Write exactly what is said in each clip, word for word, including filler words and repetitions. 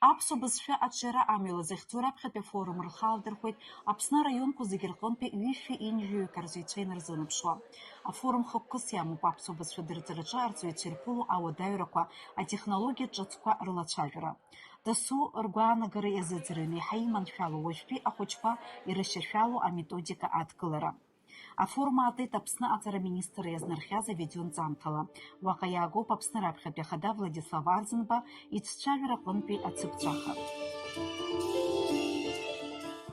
Аԥсуа бызшәа аҿиара амҩала захьӡу раԥхьатәи афорум рхы аалдырхәеит Аԥсны араионқәа зегьы рҟынтәи ҩышәи ҩынҩажәаҩык арҵаҩцәа инарзынаԥшуа. Афорум хықәкыс иамоуп аԥсуа бызшәа дырҵараҿы арҵаҩцәа ирԥыло ауадаҩрақәа, атехнологиа ҿыцқәа рылацәажәара. Дасу ргәаанагара иазыӡырҩны иаҳа иманшәалоу уажәтәи ахәыҷқәа ирышьашәалоу аметодика адкылара. Афорум аатит Аԥсны аҵара аминистр иазнархиаз авидеонҵамҭала. Уаҟа иаагоуп Аԥсны раԥхьатәи ахада Владислав Арӡынба ицәцәажәара аҟынтәи ацыԥҵәаха.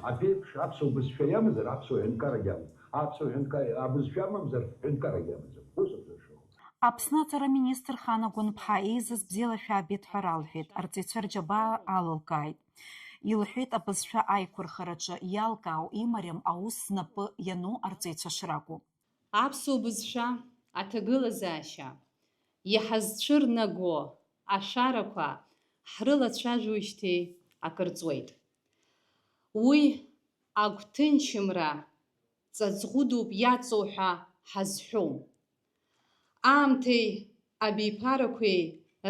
Абеиԥш аԥсуа бызшәа иамазар, аԥсуа ҳәынҭқаррагьы амам. Аԥсуа ҳәынҭқар-, абызшәа амамзар, ҳәынҭқаррагьы амаӡам. Ус акәзар шәоуп. Аԥсны аҵара аминистр Хана Гәынԥҳа еизаз бзиала шәаабеит ҳәа ралҳәеит, арҵаҩцәа рџьабаа алылкааит. Илҳәеит, абызшәа аиқәырхараҿы иалкаау, имариам аус знапы иану арҵаҩцәа шракәу. Аԥсуа бызшәа аҭагылазаашьа иҳазцәырнаго ашәарақәа ҳрылацәажәоижьҭеи акыр ҵуеит. Уи агәҭынчымра ҵаҵӷәы дуп иаҵоу ҳәа ҳазҳәом. Аамҭеи абиԥарақәеи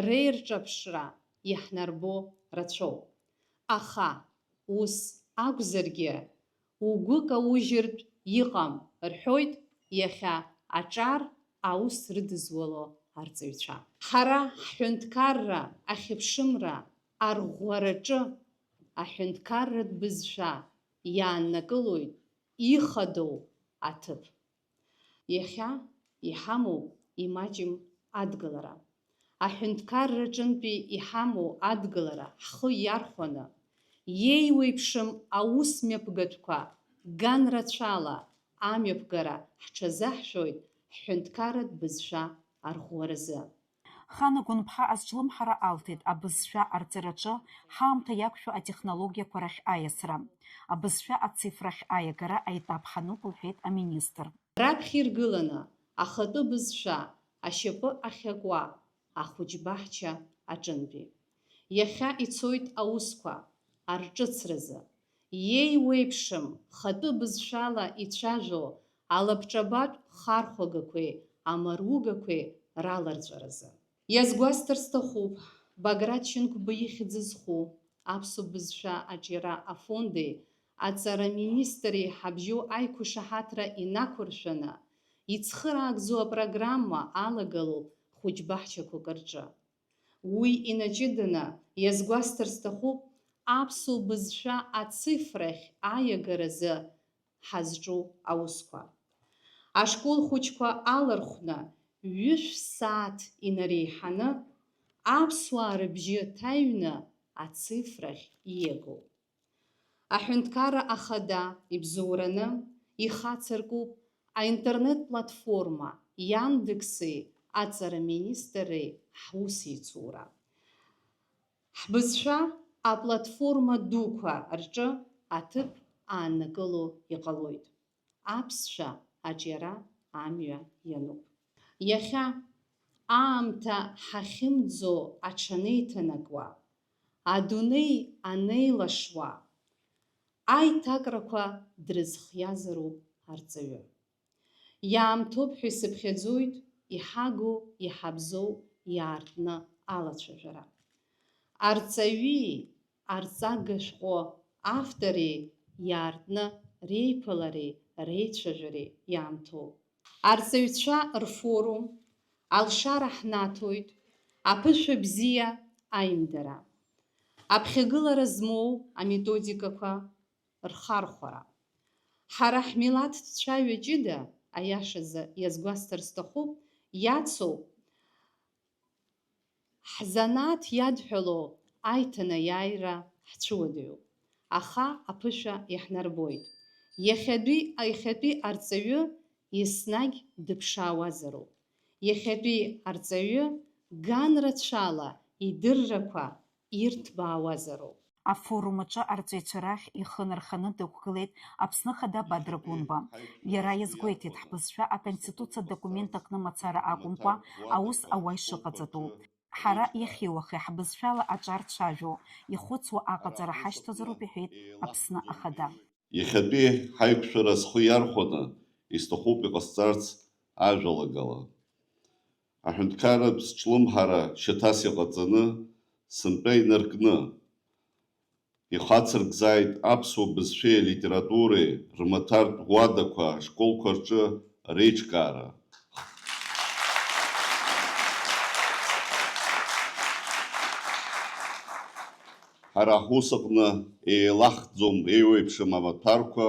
реирҿаԥшра иаҳнарбо рацәоуп. Аха, ус акәзаргьы, угәы каужьыртә иҟам, рҳәоит иахьа аҿар аус рыдызуало арҵаҩцәа. Ҳара ҳҳәынҭқарра ахьыԥшымра арӷәӷәараҿы аҳәынҭқарратә бызшәа иааннакылоит ихадоу аҭыԥ. Иахьа иҳамоуп имаҷым адгылара. Аҳәынҭқарраҿынтәи иҳамоу адгылара ҳхы иархәаны, иеиуеиԥшым аус мҩаԥгатәқәа ганрацәала амҩаԥгара ҳҽазаҳшәоит ҳҳәынҭқарратә бызшәа арӷәӷәаразы. Хана Гәынԥҳа азҿлымҳара алҭеит абызшәа арҵараҿы ҳаамҭа иақәшәо атехнологиақәа рахь аиасра, абызшәа ацифрахь аиагара аетап ҳануп, лҳәеит аминистр. Раԥхьа иргыланы ахатәы бызшәа ашьапы ахьакуа ахәыҷбаҳча аҿынтәи. Иахьа ицоит аусқәа арҿыцразы. Иеиуеиԥшым хатәы бызшәала ицәажәо алабҿабатә хархәагақәеи амаругақәеи раларҵәаразы. Иазгәасҭар сҭахуп, Баграт Шьынқәба ихьӡ зху аԥсуа бызшәа аҿиара афонди аҵара министри ҳабжьоу аиқәышаҳаҭра инақәыршәаны, ицхыраагӡоу апрограмма алагалоуп хәыҷбаҳчақәак рҿы. Уи инаҷыданы иазгәасҭар сҭахуп аԥсуа бызшәа ацифрахь аиагаразы ҳазҿу аусқәа. Ашкол хәыҷқәа алархәны, ҩышә сааҭ инареиҳаны, аԥсуаа рыбжьы ҭаҩны ацифрахь ииагоуп. Аҳәынҭқарра Ахада ибзоураны ихацыркуп аинтернет-платформа Яндекси аҵара министри ҳусеицура. Ҳбызшәа аплатформа дуқәа рҿы аҭыԥ ааннакыло иҟалоит. Аԥсшәа аҿиара амҩа иануп. Иахьа аамҭа ҳахьымӡо аҽанеиҭанакуа, адунеи анеилашуа, аиҭакрақәа дрызхиазароуп арҵаҩы. Иаамҭоуп ҳәа исыԥхьаӡоит иҳагу, иҳабзоу иаартны алацәажәара. Арҵаҩи арҵага шәҟәы автори иаартны реиԥылареи реицәажәареи иаамҭоуп. Арҵаҩцәа рфорум алшара ҳнаҭоит аԥышәа бзиа аимдара, аԥхьагылара змоу аметодикақәа рхархәара. Ҳара ҳмилаҭтә цәаҩа ҷыда, аиашазы иазгәасҭар сҭахуп, иацу ҳзанааҭ иадҳәалоу аиҭанеиааира ҳцәыуадаҩуп, аха аԥышәа иаҳнарбоит. Иахьатәи, иахьатәи арҵаҩы еснагь дыԥшаауазароуп. Иахьатәи арҵаҩы ганрацәала идыррақәа ирҭбаауазароуп. Афорум аҿы арҵаҩцәа рахь ихы нарханы дықәгылеит Аԥсны Ахада Бадра Гәынба. Иара иазгәеиҭеит, ҳбызшәа аконституциатә документ аҟны мацара акәымкәа, аус ауа ишыҟаҵатәу. Ҳара иахьеи уахеи ҳбызшәала аҿар цәажәо, ихәыцуа аҟаҵара ҳашьҭазароуп, иҳәеит Аԥсны Ахада. Иахьатәи ҳаиқәшәара схы иархәаны исҭахуп иҟасҵарц ажәалагала. Аҳәынҭқарратә сҿлымҳара шьаҭас иҟаҵаны, сынтәа инаркны, ихацыркзааит аԥсуа бызшәеи алитературеи рмаҭәартә уадақәа ашколқәа рҿы реиҿкаара. Ҳара ҳус аҟны еилаҳхӡом еиуеиԥшым амаҭәарқәа,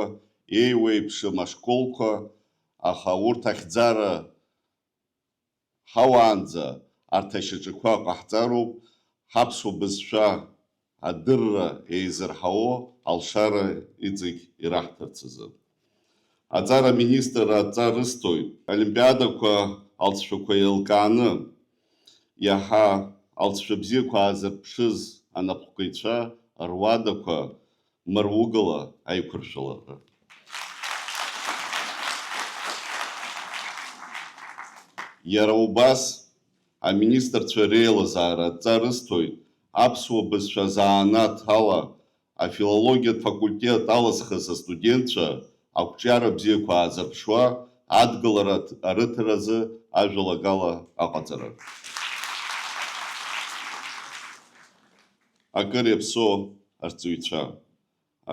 еиуеиԥшым ашколқәа, аха урҭ ахьӡара ҳауаанӡа арҭ ашьаҿақәа ҟаҳҵароуп, ҳаԥсуа бызшәа адырра еизырҳауа алшара иҵегь ираҳҭарц азы. Аҵара аминистрра адҵа рысҭоит, олимпиадақәа алҵшәақәа еилкааны, иаҳа алҵшәа бзиақәа аазырԥшыз анапхгаҩцәа руадақәа мыругала аиқәыршәалара. Иара убас, аминистрцәа реилазаара адҵа рысҭоит аԥсуа бызшәа заанаҭ ала афилологиатә факультет алызхыз астудентцәа ақәҿиара бзиақәа аазырԥшуа адгылара арыҭаразы ажәалагала аҟаҵара. Акыр иаԥсоу арҵаҩцәа,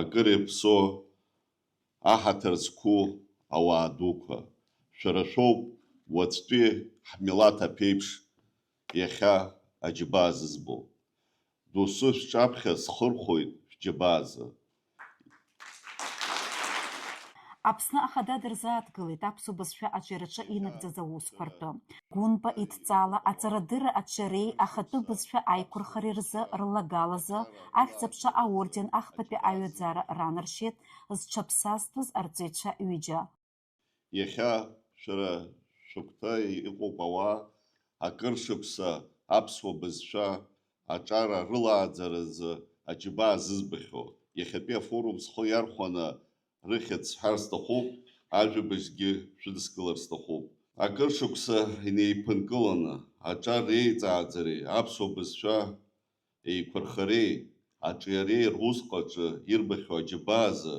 акыр иаԥсоу аҳаҭыр зқәу ауаа дуқәа, шәара шәоуп уаҵәтәи ҳмилаҭ аԥеиԥш иахьа аџьабаа зызбо. Досу шәҿаԥхьа схырхәоит шәџьабаазы. Аԥсны Ахада дырзааҭгылеит аԥсуа бызшәа аҿиараҿы инагӡаз аусқәа ртәы. Гәынба идҵала аҵарадырра аҿиареи ахатәы бызшәа аиқәырхареи рзы рлагалазы Ахьӡ-аԥша аорден ахԥатәи аҩаӡара ранаршьеит зҽаԥсазтәыз арҵаҩцәа ҩыџьа. Иахьа шәара шәыгәҭа иҟоуп ауаа акыр шықәса аԥсуа бызшәа аҿара рылааӡаразы аџьабаа зызбахьоу. Иахьатәи афорум схы иархәаны рыхьӡ сҳәар сҭахуп, ажәабжьгьы шәыдыскылар сҭахуп. Акыр шықәса инеиԥынкыланы аҿар реиҵааӡареи аԥсуа бызшәа еиқәырхареи аҿиареи русҟаҿы ирбахьоу аџьабаазы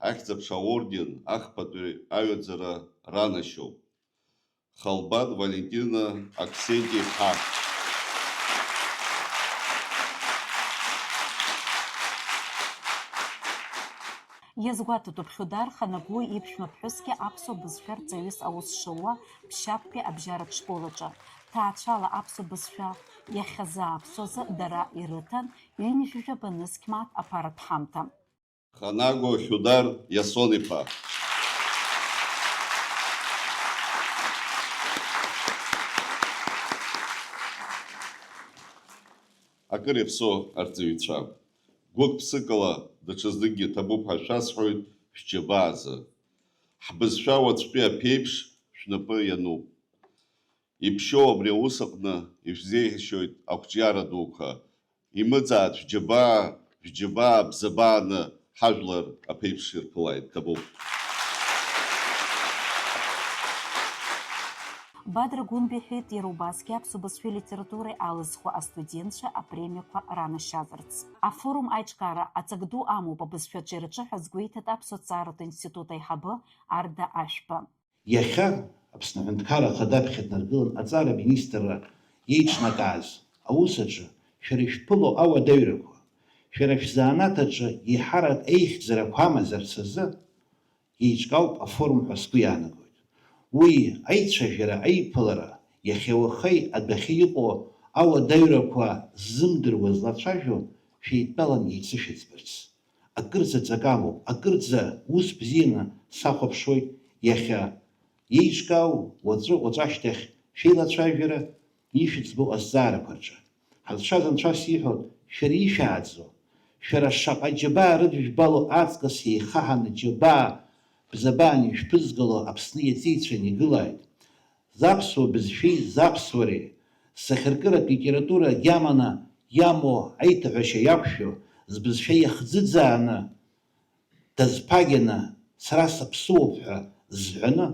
Ахьӡ-аԥша аорден ахԥатәи аҩаӡара ранашьоуп. Халбан Валентина Аксентиа-иԥҳа. Иазгәаҭатәуп Хьудар Ханагәуа иԥшәма ԥҳәысгьы аԥсуа бызшәа рҵаҩыс аус шылуа Ԥшьаԥтәи абжьаратә школ аҿы. Ҭаацәала аԥсуа бызшәа иахьазааԥсоз дара ирыҭан ҩынҩажәижәаба нызқь мааҭ аԥаратә ҳамҭа. Ханагәуа Хьудар Иасон-иԥа. Акыр иаԥсоу арҵаҩцәа, гәык-ԥсыкала даҽазныкгьы ҭабуп ҳәа шәасҳәоит шәџьабаазы. Ҳбызшәа уаҵәтәи аԥеиԥш шәнапы иануп. Иԥшьоу абри аус аҟны ишәзеиӷьасшьоит ақәҿиара дуқәа. Имыӡааит шәџьабаа, шәџьабаа бзабааны ҳажәлар аԥеиԥш ирԥылааит, ҭабуп. Бадра Гәынба иҳәеит иара убасгьы аԥсуа бызшәеи литературеи алызхуа астудентцәа апремиақәа ранашьазарц. Афорум аиҿкаара аҵак ду амоуп абызшәа аҿиараҿы ҳәа азгәеиҭеит Аԥсуа ҭҵааратә институт аиҳабы Арда Ашәба. Иахьа Аԥсны Аҳәынҭқарра Ахада аԥхьа днаргылан аҵара аминистрра иеиҿнакааз аус аҿы шәара ишәԥыло ауадаҩрақәа, шәара шәзанааҭ аҿы еиҳарак еихьӡарақәа амазарц азы еиҿкаауп афорум ҳәа сгәы иаанагоит. Уи аицәажәара, аиԥылара, иахьа уахеи адәахьы иҟоу ауадаҩрақәа ззымдыруа злацәажәо шәеидтәалан еицышәыӡбарц. Акырӡа ҵак амоуп, акырӡа ус бзианы сахәаԥшуеит иахьа иеиҿкаау, уаҵәы, уаҵәашьҭахь шәеилацәажәара ишәыӡбо азҵаарақәа рҿы. Ҳазшаз Анцәа сиҳәоит, шәара ишәааӡо, шәара шаҟа џьабаа рыдыжәбало аҵкыс еихаҳаны џьабаа бзабаан ишәԥызгало Аԥсны иаҵеицәаны игылааит. Заԥсуа бызшәеи заԥсуареи, сахьаркыратә литература агьаманы иамоу аиҭаҳәашьа иақәшәо, збызшәа иахӡыӡааны, дазԥагьаны, сара саԥсыуоуп ҳәа зҳәаны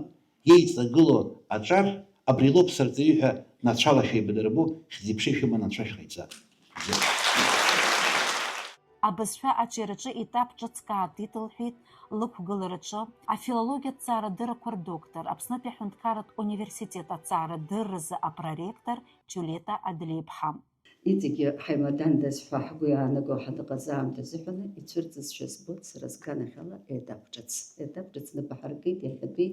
иеиҵагылоу аҿар абри лоуп сарҵаҩы ҳәа нацәала шәеибадырбо, хьӡи-ԥшеи шәыманы анцәа шәҟаиҵа. Абызшәа аҿиараҿы етап ҿыцк аатит, лҳәеит лықәгылараҿы афилологиатә ҭҵаарадыррақәа рдоктор, Аԥснытәи аҳәынҭқарратә университет аҭҵаарадырразы апроректор Џьулиета Адлеиԥҳа. Иҵегьы ҳаимадандаз ҳәа ҳгәы иаанаго ҳаныҟаз аамҭа азыҳәаны ицәырҵызшәа збоит сара сганахьала етап ҿыц. Етап ҿыц нап аҳаркит иахьатәи,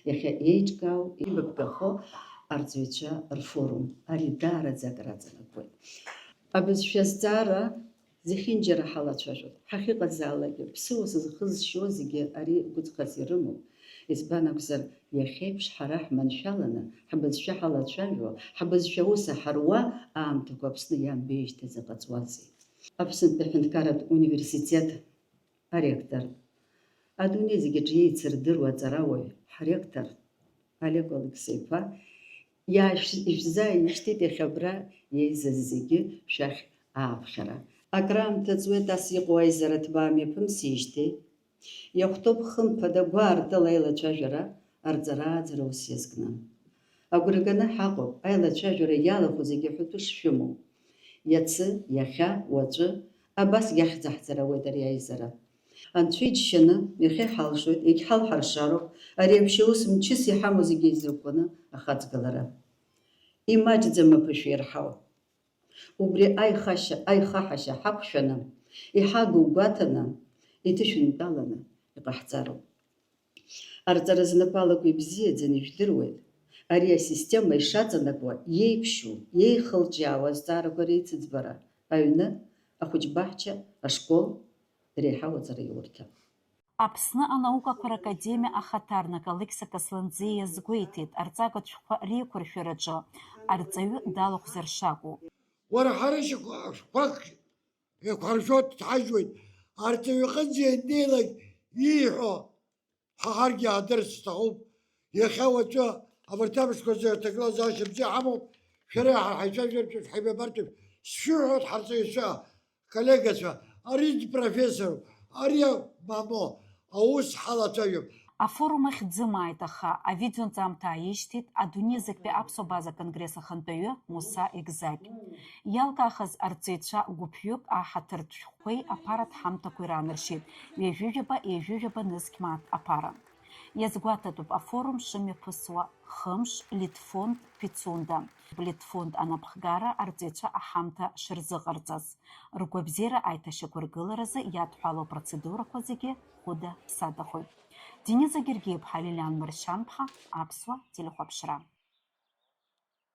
иахьа еиҿкаау, имҩаԥгахо арҵаҩцәа рфорум. Ари даараӡа акраҵанакуеит. Абызшәа азҵаара зехьынџьара ҳалацәажәоит. Ҳахьыҟазаалакгьы, ԥсыуа зхы зшьо зегьы ари гәыҵхас ирымоуп. Избан акәзар, иахьеиԥш ҳара ҳманшәаланы, ҳбызшәа ҳалацәажәо, ҳбызшәа аус аҳаруа аамҭақәа Аԥсны иаанбеижьҭеи заҟа ҵуазеи? Аԥсынтәи аҳәынҭқарратә университет аректор, адунеи зегьы аҿы еицырдыруа аҵарауаҩ, ҳректор Олег Алықьса-иԥа иаашә-, ишәзааишьҭит иахьа абра еизаз зегьы шәахь ааԥхьара. Акраамҭа ҵуеит ас иҟоу аизара ҭбаа мҩаԥымсижьҭеи. Иахәҭоуп хымԥада, гәаартыла аилацәажәара, арҵара-ааӡара ус иазкны. Агәра ганы ҳаҟоуп, аилацәажәара иалахәу зегьы ҳәатәы шшәымоу. Иацы, иахьа, уаҵәы, абас иахьӡаҳҵар ауеит ари аизара. Анцәа иџьшьаны, иахьа иҳалшоит, егьҳалҳаршароуп, ари аԥшьа ус мчыс иҳамоу зегьы еизыркәкәаны ахаҵгылара. Имаҷӡам аԥышәа ирҳау. Убри аихашьа, аихаҳашьа ҳақәшәаны, иҳагу гәаҭаны, иҭышәынтәаланы иҟаҳҵароуп. Арҵара знапы алаку ибзиаӡаны ижәдыруеит, ари асистема ишаҵанакуа иеиԥшьу, иеихылҿиаау азҵаарақәа реицыӡбара, аҩны, ахәыҷбаҳча, ашкол, реиҳау аҵараиурҭа. Аԥсны анаукақәа ракадемиа ахаҭарнак Алықьса Касланӡиа иазгәеиҭеит, арҵагатә шәҟәқәа реиқәыршәараҿы арҵаҩы далахәзар шакәу. Уара ҳара шьақәак еиқәҳаршәо дҳажәуеит. Арҵаҩы иҟынӡа ианнеилак ииҳәо ҳаҳаргьы иаадырц сҭахуп. Иахьа уаҵәы абарҭ амшқәа рзы аҭагылазаашьа бзиа ҳамоуп. Шәара ҳара ҳаицәажәартә, ҳаибабартә, сшәыҳәоит ҳарҵаҩцәа, коллегацәа, ари дпрофессоруп, ари мамоу, аус ҳалацәажәап. Афорум ахь дзымааит, аха авидеонҵамҭа ааишьҭит адунеи зегьтәи аԥсуа база конгресс ахантәаҩы Муса Егзаки. Иалкаахаз арҵаҩцәа гәыԥҩык аҳаҭыртә шәҟәқәеи аԥаратә ҳамҭақәеи раанаршьеит, ҩажәижәаба, ҩажәижәаба нызқь мааҭ аԥара. Иазгәаҭатәуп афорум шымҩаԥысуа хымш Литфонд Пицунда, Литфонд анапхгара арҵаҩцәа аҳамҭа шырзыҟарҵаз. Ргәабзиара аиҭашьақәыргыларазы иадҳәалоу апроцедурақәа зегьы хәыда садахоит. Дениза Гергиеԥҳа, Лилиан Маршьанԥҳа, Аԥсуа телехәаԥшра.